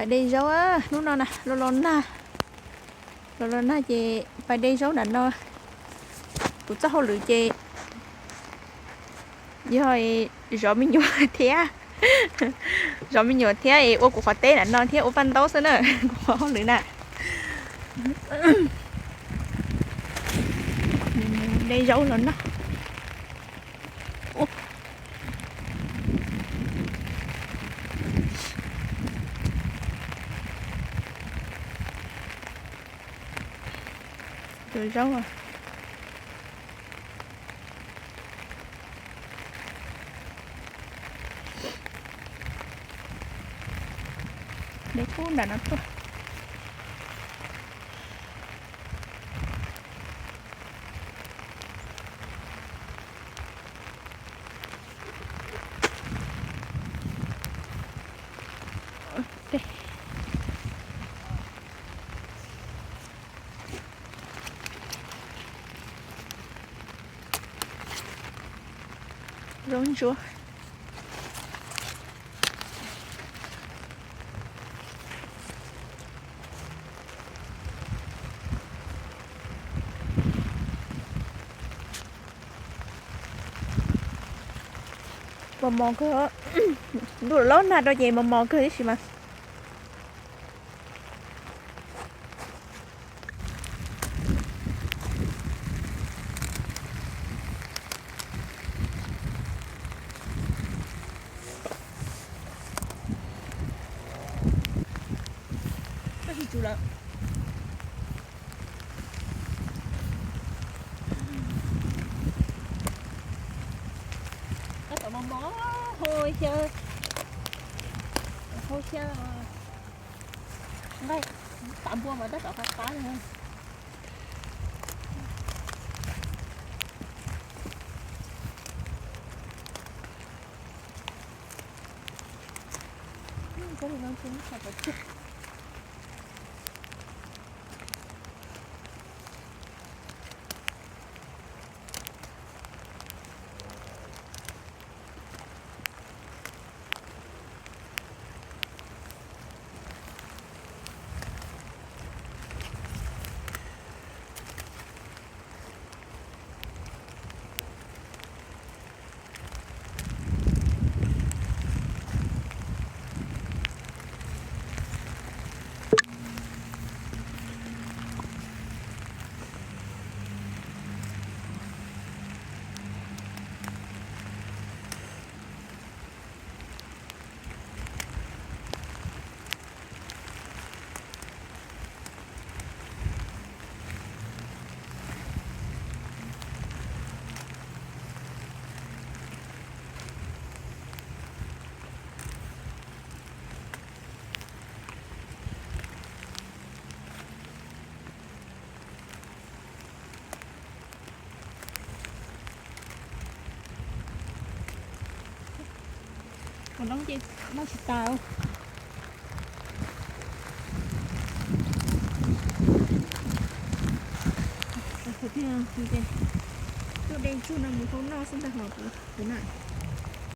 Pais de zaub, hnub no na los los nag, los los nag ces pais de zaub nram no. Kuv txoj hauj lwm ces yog zov me nyuam thiab, zov me nyuam thiab es ua kuv qhov teb nram no thiab ua paj ntaub xwb na, kuv qhov hauj lwm na. De zaub los noj. Zaub, de kub nram no tuaj. Zaub ntsuab. Mos mos kawg, ntuj los nag rau ces mos mos kawg tib si mas. Tsis tsum lawm. Tab tom mos mos, hau xyaw, hau xyaw, nqaij, tav npua mas tab tom qab qab li. Ua no ces noj tsis tas. Tuaj de ntsuag no mus hau noj xwb ntag hos kuv na.